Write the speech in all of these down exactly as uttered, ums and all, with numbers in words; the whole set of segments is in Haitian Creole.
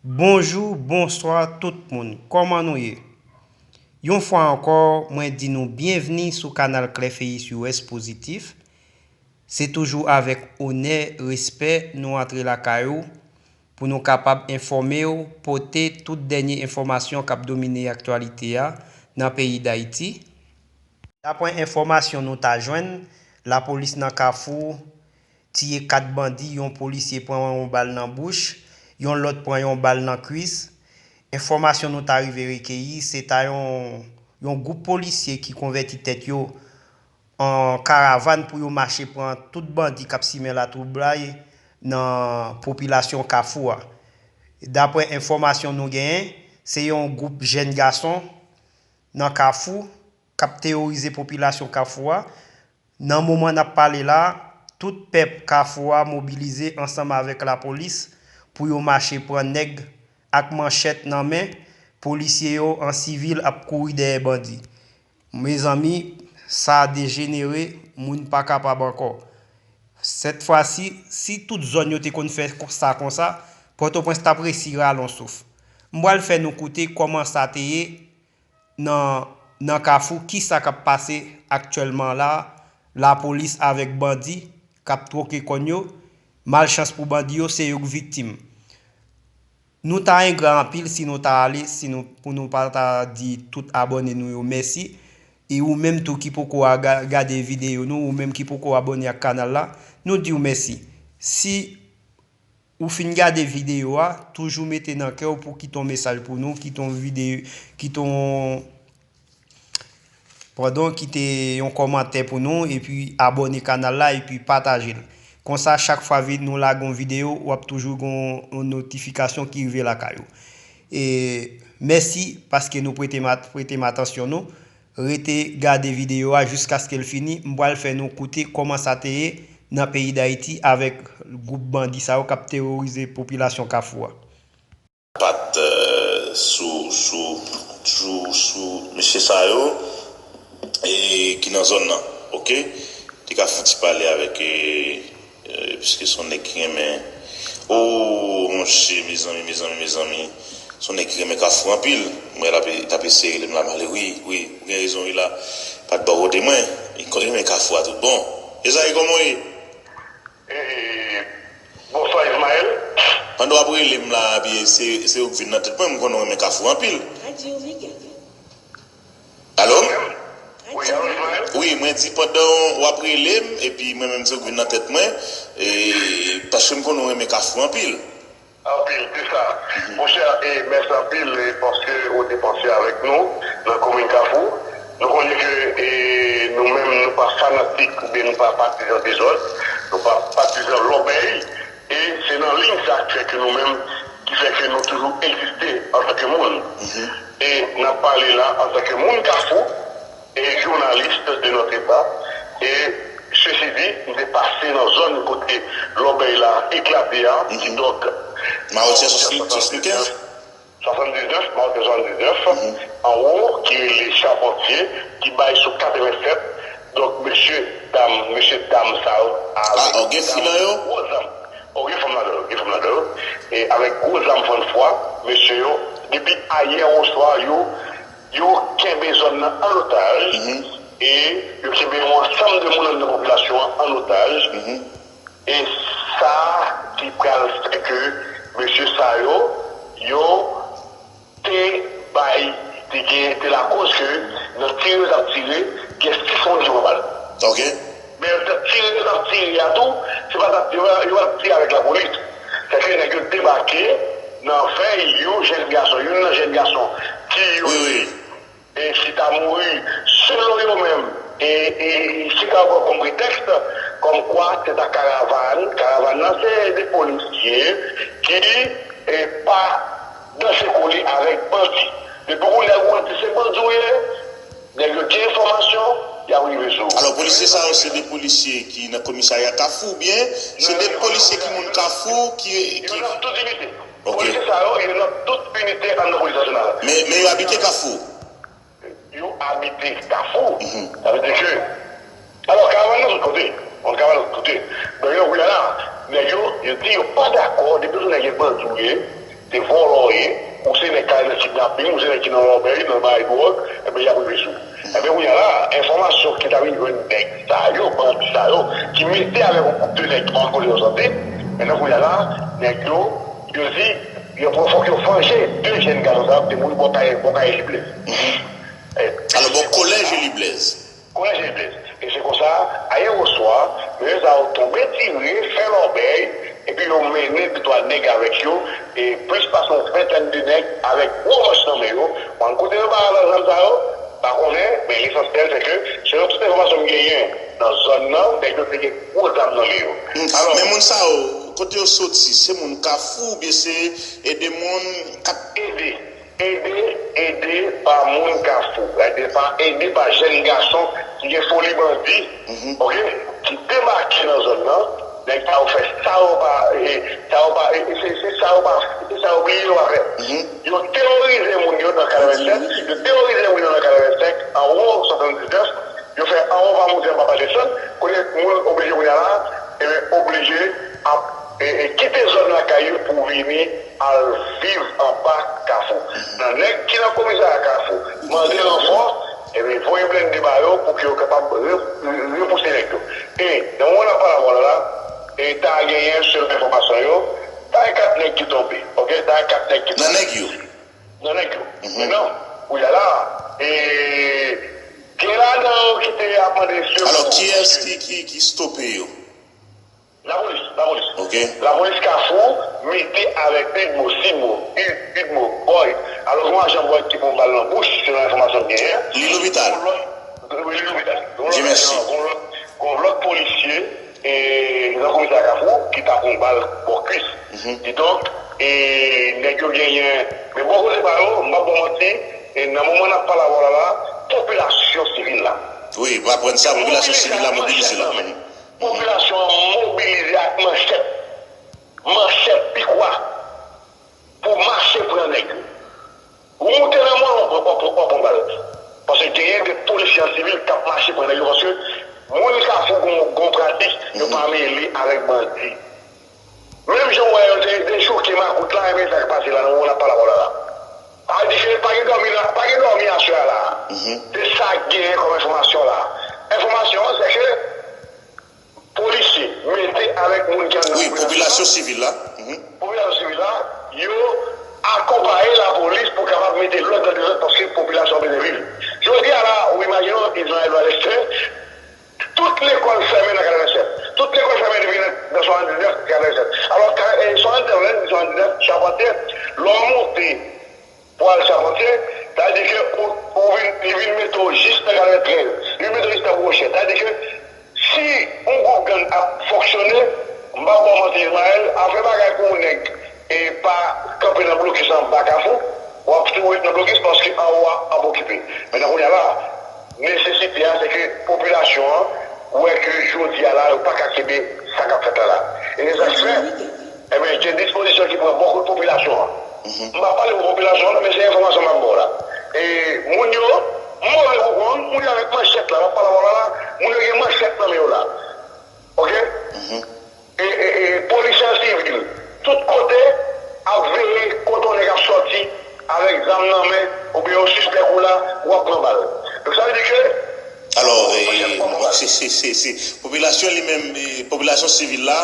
Bonjou, bonswa tout moun. Kòman nou ye? Yon fwa ankò, mwen di nou byenvni sou kanal Klèfeyis U S Pozitif. Se toujou avèk onè, respè, nou antre lakay ou pou nou kapab enfòme w, pote tout dènye enfòmasyon k ap domine aktyalite a nan peyi Dayiti. Daprè enfòmasyon nou ta jwenn, lapolis nan Kafou tiye kat bandi, yon polisye pran yon bal nan bouch, yon lòt pran yon bal nan kwis. Enfòmasyon nou ta rive rekeyi, se ta yon, yon gwoup polisye ki konvèti tèt yo an karavàn pou yo mache pran tout bandi k ap simen latwoublay nan popilasyon Kafou a. Daprè enfòmasyon nou genyen, se yon gwoup jèn gason nan Kafou k ap teworize popilasyon Kafou a. Nan moman n ap pale la, tout pèp Kafou a mobilize ansanm avèk lapolis pou yo mache pran nèg ak manchèt nan men. Polisye yo an sivil ap kouri dèyè bandi. Mezanmi, sa dejenere, moun pa kapab ankò. Sèt fwa si, si tout zòn yo te konn fè sa konsa, Pòtoprens t ap resi rale yon souf. M pral fè nou koute kòman sa te ye nan, nan Kafou, kisa k ap pase aktyèlman la, lapolis avèk bandi k ap twoke kòn yo, malchans pou bandi yo, se yo k viktim. Nou ta engra anpil si nou ta ale, si nou, pou nou pa ta di tout abòne nou yo mèsi. E ou menm tou ki poko a ga-, gade videyo nou, ou menm ki poko abòne ak kanal la, nou di w mèsi. Si ou fin gade videyo a, toujou mete nan kè w pou kite yon mesaj pou nou, kite yon videyo, kite yon, padon, kite yon kòmantè pou nou, epi abòne kanal la, epi pataje l. Konsa, chak fwa vi-, nou lage yon videyo, w ap toujou gen yon, yon notifikasyon ki rive lakay ou. E mèsi paske nou prete m at-, prete m atansyon nou. Rete gade videyo a jiskaske l fini. M pral fè nou koute kòman sa te ye nan peyi Dayiti avèk gwoup bandi sa yo k ap teworize popilasyon Kafou a. Pat, euh, sou, sou, sou, sou mesye sa yo, e ki nan zòn nan, oke? Te ka fouti pale avèk, e, e, piske se yon nèg ki renmen. O, monchè, mezanmi, mezanmi, mezanmi. Se yon nèg ki renmen Kafou anpil. Mwen, l ap, t ap eseye rele m la, m ale, wi, wi, ou gen rezon, wi, la. Pat bò kote mwen. Li renmen Kafou a tout bon. Ezayi, kòman w ye? E, bonswa, Ismaël. Pandan w ap rele m la, epi se, se ou k vin nan tèt mwen, m konnen w renmen Kafou anpil. Alo? Wi, alo, Ismaël? Wi, mwen di pandan w ap rele m, epi mwen menm se ou k vin nan tèt mwen, e, paske m konnen w renmen Kafou anpil. Anpil, se sa. Monchè, e, mèsi anpil, e, paske ou te panse avèk nou nan komin Kafou. Nou konnen ke, e, nou menm, nou pa fanatik oubyen nou pa patizan dezòd, nou pa patizan lòbèy. E se nan liy sa k fè ke nou menm, ki fè ke nou toujou egziste antanke moun. E n ap pale la antanke moun Kafou, e jounalis de notre époque. E sesi di, m te pase nan zòn kote lòbèy la eklate a, kidonk, Mawotyè swasanndiznèf, swasanndiznèf, Mawotyè swasanndiznèf, anwo, ki rele Chapantye, ki bay sou katrevennsèt. Donk, mesye, dam, mesye, dam sa yo, avèk, o, gen fi nan yo? Gwo zam. O, gen fanm ladan yo, gen fanm ladan yo. E avèk gwo zam fann fwa, mesye yo, depi ayè oswa, yo, yo kenbe zòn nan an otaj, e yo kenbe yon ansanm de moun anndan popilasyon an an otaj. E sa ki pral fè ke mesye sa yo, yo te bay, te gen, te lakoz ke nan tire yo t ap tire, gen sis moun ki pran bal. Ok. Men nan tire yo t ap tire a tou, se pa t ap, yo, yo pa t ap tire avèk lapolis. Sèke nèg yo debake nan vèy yon jèn gason, youn nan jèn gason ki yo, wi, wi, e ki ta mouri, selon yo menm. E, e, e ki ta pran kòm pretèks, kòmkwa se ta karavàn, karavàn nan se de polisye ki, e, pa danse kole avèk bandi. Depi kounye a ou wè se bandi w ye, nèg yo gen enfòmasyon, y ap rive sou ou. Alò, polisye sa yo, se de polisye ki nan komisarya Kafou, oubyen se de polisye ki moun Kafou, ki, ki... Yo nan tout inite. Ok. Polisye sa yo, yo nan tout inite anndan polis nasyonal la. Men, men yo abite Kafou? Yo abite Kafou. Mhm. Sa vle di ke, alò, karavàn nan sot kote? Bon, karavàn nan sot kote? Dayè, wi, la, nèg yo, yo di yo pa dakò, depi sou nèg yo bandi w ye, se vòlò kidnaping, ou se nèg ki nan lòbèy, nan bay dwòg, enben, y ap rive sou ou. Enben, kounye a la, enfòmasyon ki ta vin jwenn nèg sa yo, bandi sa yo, ki mete avèk yon gwoup de nèg ki pa konn kote yo sòti, men nan kounye a la, nèg yo, yo di, yo, fòk yo vanje de jèn gason sa yo, ki te mouri bò kay, bò kay Eli Blèz. E, Alò, bò kolèj Eli Blèz. Kolèj Eli Blèz. E se konsa, ayewoswa, mesye sa yo tonbe tire, fè lòbèy, epi yo mennen de twa nèg avèk yo, e plis pase yon ventèn de nèg avèk gwo mach nan men yo. Bon, kote yo ba al zam sa yo, pa konnen, men lesansyèl se ke, selon tout enfòmasyon m genyen nan zòn nan, nèg yo te gen gwo zam nan men yo. Alò, men moun sa yo, kote yo soti? Se moun Kafou oubyen se ede moun k ap ede, ede, ede pa moun Kafou, ede pa, ede pa jèn gason ki gen foli bandi, oke, ki debake nan zòn nan, nèg sa yo fè sa yo pa, e, sa yo pa, e, se, se sa yo pa, se sa yo bliye yo pa fè. Yo teworize moun yo nan katrevennsèt, yo teworize moun yo nan katrevennsèt, anwo swasanndiznèf, yo fè anwo pa monte, anba pa desann, kote moun oblije kounye a la, ebyen, oblije ap, e, e, kite zòn lakay yo pou vini al viv anba Kafou. Nan nèg ki nan komisarya Kafou, mande ranfò, ebyen, voye blende ba yo pou ke yo kapab re-, repouse nèg yo. E, nan moman n ap pale avè w la, la, e, ta genyen, selon enfòmasyon yo, ta gen kat nèg ki tonbe, oke? Ta gen kat nèg ki tonbe. Nan nèg yo? Nan nèg yo. Men non, kounye a la, e, gen ladan yo ki te ap mande sekou. Alò, kiyès ki, ki, ki stope yo? Lapolis, lapolis. Oke. Lapolis Kafou mete avèk Udmo, Simo, Ud-, Udmo, Boyd. Alò, gen yon ajan Boyd ki pran bal nan bouch, selon enfòmasyon m genyen. Li lopital. Gen yon lòt, wi, li lopital. Gen yon lòt, gen yon lòt, gen yon lòt polisye, e, nan komisarya Kafou, ki ta pran bal bò kwis. Kidonk, e, nèg yo genyen, men bò kote pa yo, m p ap ba w manti, e, nan moman n ap pale avè w la, la, popilasyon sivil la. Wi, w aprann sa, popilasyon sivil la mobilize la. Popilasyon an mobilize ak manchèt, manchèt, pikwa, pou mache pran nèg yo. Ou moute nan mòn, w ap, w ap, w ap pran bal. Paske genyen de polisye an sivil k ap mache pran nèg yo, paske moun Kafou gon, gon pratik, yo pa mele avèk bandi. Menm jan w wè yo te dechouke makout la, ebyen sa k pase la, nan moman n ap pale avè w la, la. Sa vle di ke pa gen dòmi la, pa gen dòmi aswè a la. Se sa k genyen kòm enfòmasyon la. Enfòmasyon an, se ke polisye mete avèk moun ki anndan popilasyon sivil la. Popilasyon sivil la, yo akonpaye lapolis pou kapab mete lòd nan dezòd paske popilasyon an bezwen viv. Jodi a la, ou imajine w, Izrayèl Valèstè, tout lekòl fèmen nan katrevennsèt. Tout lekòl fèmen depi nan, nan swasanndiznèf, katrevennsèt. Alò, ka-, e, swasanndiznèf, lè n di swasanndiznèf, Chapantye, lè w monte pou al Chapantye, sa vle di ke ou, ou vin, li vin mete w jis nan katreventrèz, li vin mete w jis nan Gwochè. Sa vle di ke si yon gwoup gang ap fonksyone, m p ap ba w manti, Ismaël, afè bagay pou yon nèg e pa kanpe nan blokis anba Kafou, w ap toujou ret nan blokis paske anwo a ap okipe. Men nan kounye a la, nesesite a, se ke popilasyon an wè ke jodi a la, yo pa ka kenbe sa k ap fèt la la. E se sa k fè, Ebyen, gen dispozisyon ki pran bò kot popilasyon an. M pa pale pou popilasyon an, non, men se enfòmasyon m ap ba w la. E moun yo, m move pou kont, moun yo avèk manchèt la, m ap pale avè w la, la, moun yo gen manchèt nan men yo la. Oke? E, e, e, polisye an sivil, tout kote, ap veye kote yon nèg ap sòti avèk zam nan men, oubyen yo sispèk ou la, w ap pran bal. Donk, sa vle di ke Alò, e, se, se, se, se, popilasyon li menm, e, popilasyon sivil la,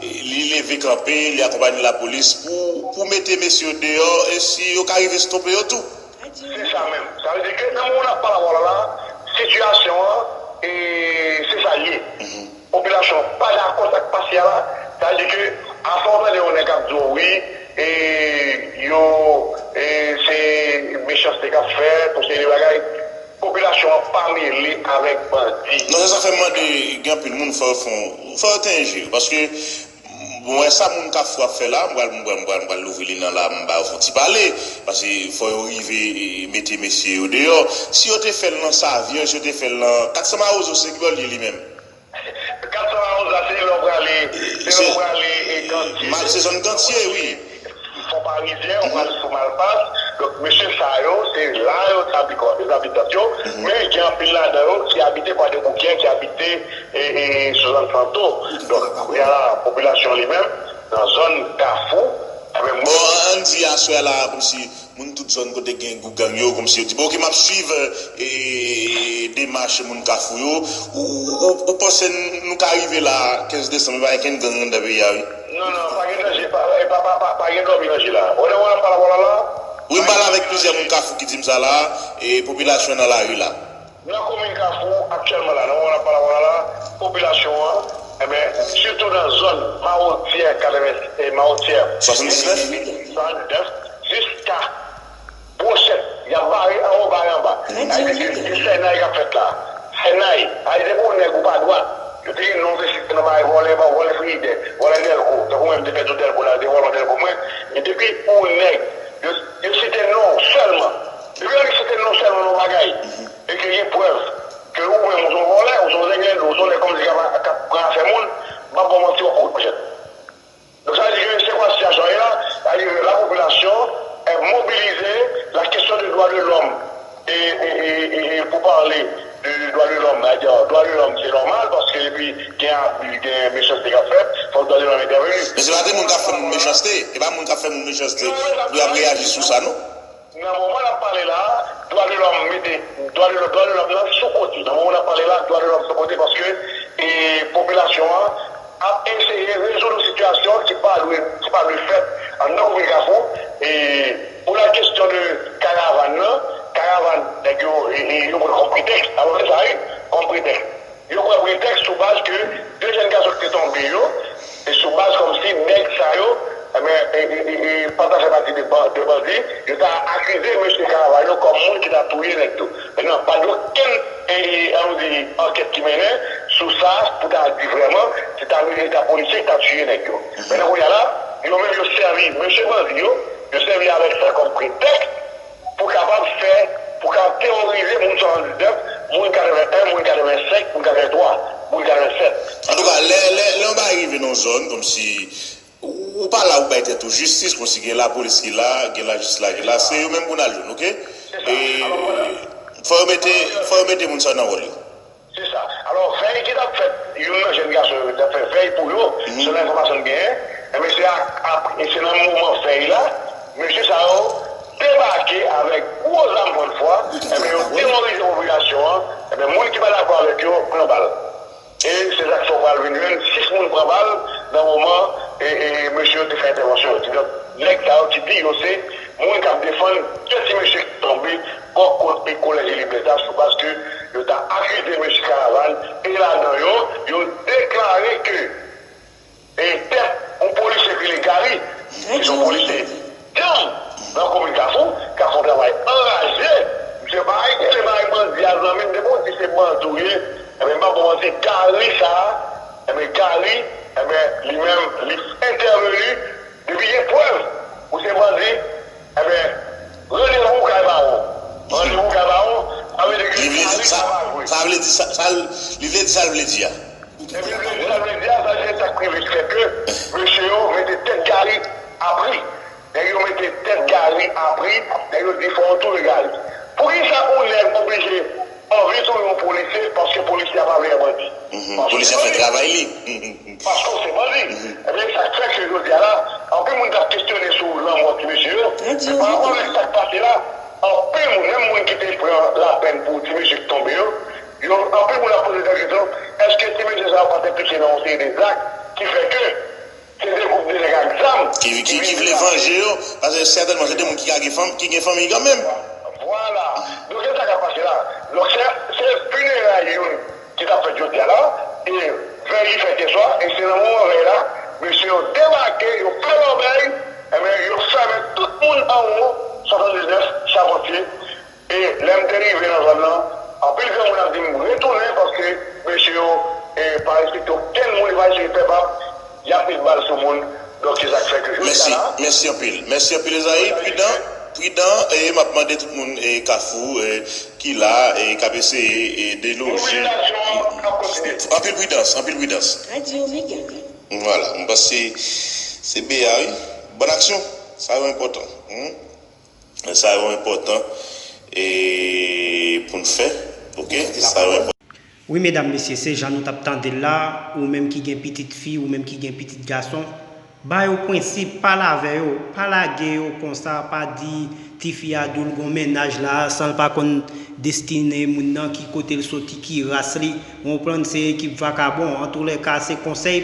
e, li leve kanpe, li akonpanye lapolis pou, pou mete mesye yo deyò, e si yo ka rive stope yo tou. Se sa menm. Sa vle di ke nan moman n ap pale avè w la, la, sitiyasyon an, e, se sa l ye. Popilasyon an pa dakò sa k pase a la. Sa vle di ke, afè w tande yon nèg ap di w, wi, e, yo, e, se mechanste k ap fèt, yon seri de bagay. Popilasyon an pa mele avèk bandi. Non, se sa fè m mande, gen anpil moun, fò yo fè yon, fò yo tenyen je yo. Paske, m wè sa moun Kafou ap fè la, m pral, m pral, m pral, m pral louvri li nan la, m ba yo fè yon ti pale. Paske fò yo rive, e, mete mesye yo deyò. Si yo te fè l nan Savyen, si yo te fè l nan kat san Mawozo, se ki bò l ye li menm? Kat san Mawozo a, se lè w prale, se lè w prale, e, Gantye. Se zòn Gantye, wi. Fon Parizyen, ou pral sou Malpas. Donk, mesye sa yo, se la yo t abite, se abitan yo. Men, gen anpil ladan yo ki abite Kwadèboukè, ki abite, e, e, sou zòn Santo. Donk, kounye a la, popilasyon li menm, nan zòn Kafou, Bon, ann di aswè a la, kòmsi moun tout zòn kote gen gwoup gang yo, kòmsi yo di, bon, oke, m ap swiv e, demach moun Kafou yo. Ou, ou, ou, ou panse n- nou ka rive la, kenz desanm, e pa gen kenn gang anndan peyi a, wi? Non, non, pa gen danje, pa, e pa, pa, pa, pa gen dòmi nan je la. Ou wè, nan moman n ap pale avè w la, la, wi, m pale avèk plizyè moun Kafou ki di m sa la, e popilasyon an nan lari la. Nan komin Kafou, aktyèlman la, nan moman n ap pale avè w la, la, popilasyon an, enben, sitou nan zòn Mawotyè katreven, e Mawotyè, swasanndiznèf, swasanndiznèf, jiska Pwochèt, y ap bare anwo, bare anba. Sa vle di ke se sènay k ap fèt la. Sènay, sa vle di depi yon nèg ou pa dwat, yo te gen non te site nan bagay vòlè, vòlè frijidè, vòlè dèlko. Tankou mwen, m te fè tou dèlko la, te vòlè dèlko mwen. Men depi yon nèg, yo, yo site non sèlman. Depi yon nèg site non sèlman nan yon bagay, e ke gen prèv ke ou menm ou se yon vòlè, ou se yon zenglendo, ou se yon nèg kòmsi k ap, k ap pran afè moun, m p ap ba w manti, w ap kouri pwochèt. Donk, sa vle di ke se konsa sitiyasyon an ye la, sa vle di ke la popilasyon est mobilisée, la question de droit de l'homme, et, et, et, et, et pour parler de droit de l'homme, c'est-à-dire, droit de l'homme, c'est normal, paske depi gen abi, gen mechanste k ap fèt, fòk droit de l'homme entèveni. Men se pa de moun k ap fè moun mechanste, e pa moun k ap fè moun mechanste pou y ap reyaji sou sa, non. Nan moman n ap pale la, dwa de lòm mete, dwa de, dwa de lòm nan sou kote. Nan moman n ap pale la, dwa de lòm sou kote paske e, popilasyon an ap eseye rezoud yon sitiyasyon ki pa dwe, ki pa dwe fèt anndan komin Kafou. E pou la kesyon de karavàn nan, karavàn, nèg yo, e, e, yo pran kòm pretèks, alò se sa, wi, kòm pretèks. Yo pran pretèks sou baz ke de jèn gason ki te tonbe yo, e sou baz kòmsi nèg sa yo, enben, e, e, e, e, pa ta fè pati de ban-, de bandi, yo ta akize mesye Caravane yo kòm moun ki ta touye nèg yo. Men non, pa gen okenn, e, e, an nou di, ankèt ki mennen sou sa pou ta di vrèman se ta milita polisye ki ta tiye nèg yo. Men nan kounye a la, yo menm yo sèvi mesye bandi yo, yo sèvi avèk sa kòm pretèks pou kapab fè, pou kapab teworize moun swasanndiznèf, moun katreven en, moun katreven senk, moun katreven twa, moun katreven sèt. Antouka, lè, lè, lè yon bagay rive nan yon zòn, kòmsi ou, ou pa la pou bay tèt ou jistis, kòmsi gen lapolis ki la, gen lajistis la ki la, se yo menm pou n al jwenn, oke? Se sa. E, alò, vwala. Fò yo mete, fò yo mete moun sa yo nan wòl yo. Se sa. Alò, vèy ki t ap fèt, youn nan jèn gason yo t ap fè vèy pou yo, selon enfòmasyon n genyen, enben, se ap-, ap-, se nan moman vèy la, mesye sa yo debake avèk gwo zam fannfwa, enben, yo teworize popilasyon an, enben, moun ki pa dakò avèk yo pran bal. E se sa k fè w pral vin jwenn sis moun pran bal nan moman, e, e, mesye yo te fè entèvansyon yo. Donk, nèg sa yo ki di yo se moun k ap defann de ti mesye ki tonbe bò kot kolèj Eli Blès la sou baz ke yo ta akize mesye Caravane, e ladan yo, yo deklare ke, e, tèt yon polisye ki rele Gary, ki se yon polisye djanm nan komin Kafou, k ap fè yon travay anraje. Misye bay tele bay bandi a, zanmi m, depi w di se bandi w ye, enben, m p ap ba w manti, Gary sa a, enben, Gary, enben, li menm, li entèveni, depi gen prèv ou se bandi, enben, randevou kay bawon. Randevou kay bawon, sa vle di ke Gary sa pa jwe. Sa vle di sa, sa, li vle di sa l vle di a. Epi l vle di sa l vle di a, sa se sa k rive fè ke mesye yo mete tèt Gary a pri. Nèg yo mete tèt Gary a pri, nèg yo di fò yo touye Gary. Poukisa yon nèg oblije anvi touye yon polisye paske polisye a pa vle wè bandi? Mhm. Polisye a fè travay li. Paske w se bandi. Mhm. Ebyen, sa k fè ke jodi a la, anpil moun t ap kesyone sou lanmò ti mesye yo. Men pa rapò avèk sa k pase la, anpil moun, menm moun ki te pran lapèn pou ti mesye ki tonbe yo, yo, anpil moun ap poze tèt kesyon, èske ti mesye sa yo pa t enplike nan yon seri de zak ki fè ke se de gwoup de nèg ak zam ki, ki, ki vle vanje yo, paske sètènman se de moun ki ka gen fanm, ki gen fanmi kanmenm. Vwala. Donk, se sa k ap pase la. Donk, se, se fineray youn ki t ap fèt jodi a la, e vèy li fèt yè swa, e se nan moman vèy la, mesye yo debake, yo fè lòbèy, enben, yo fèmen tout moun anwo swasanndiznèf Chapantye. E lè m te rive nan zòn nan, anpil granmoun ap di m retounen paske mesye yo, e, pa respekte okenn moun, yo pa respekte pèp ap, y ap met bal sou moun. Donk, se sa k fè ke jodi a la. Mèsi, mèsi anpil. Mèsi anpil, Ezayi. Pridan, pridan, e m ap mande tout moun, e, Kafou, e, ki la, e, k ap eseye, e, deloje. Mobilizasyon an ap kontinye. Anpil pridans, anpil pridans. Radyo Mega. Vwala, m panse se B A, wi. Bòn aksyon. Sa yo enpòtan. Hmm? Sa yo enpòtan, e, pou n fè, oke? Sa yo enpòtan. Wi, medam, mesye, se jan nou t ap tande l la, ou menm ki gen pitit fi, ou menm ki gen pitit gason, Ba yo prensip, pale avè yo, pa lage yo konsa, pa di tifi a di w l gon mennaj la san l pa konn destine moun nan, ki kote l soti, ki ras li. Ou konprann, se ekip vakabon. Antoulèka, se konsèy.